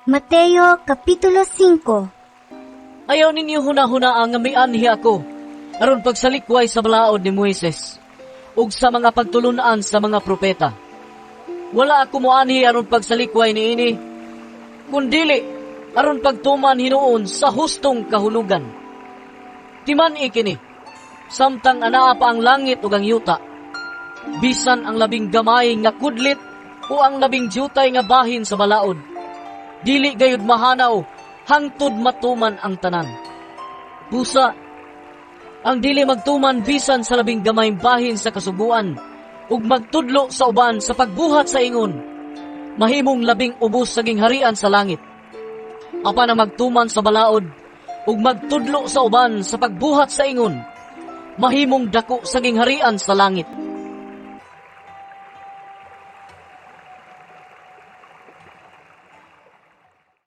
Mateo Kapitulo 5. Ayaw ninyo hunahunaa nga mianhi ako aron pagsalikway sa balaod ni Moises ug sa mga pagtulunan sa mga propeta. Wala ako moanhi aron pagsalikway niini, kundili aron pagtuman hinuon sa hustong kahulugan. Timan-i kini, samtang anaa pa ang langit ug ang yuta, bisan ang labing gamay nga kudlit o ang labing dyutay nga bahin sa balaod, dili gayud mahanaw hangtod matuman ang tanan. Busa, ang dili magtuman bisan sa labing gamayng bahin sa kasuguan ug magtudlo sa uban sa pagbuhat sa ingon, mahimong labing ubos sa gingharian sa langit. Apan ang magtuman sa balaod ug magtudlo sa uban sa pagbuhat sa ingon, mahimong dako sa gingharian sa langit.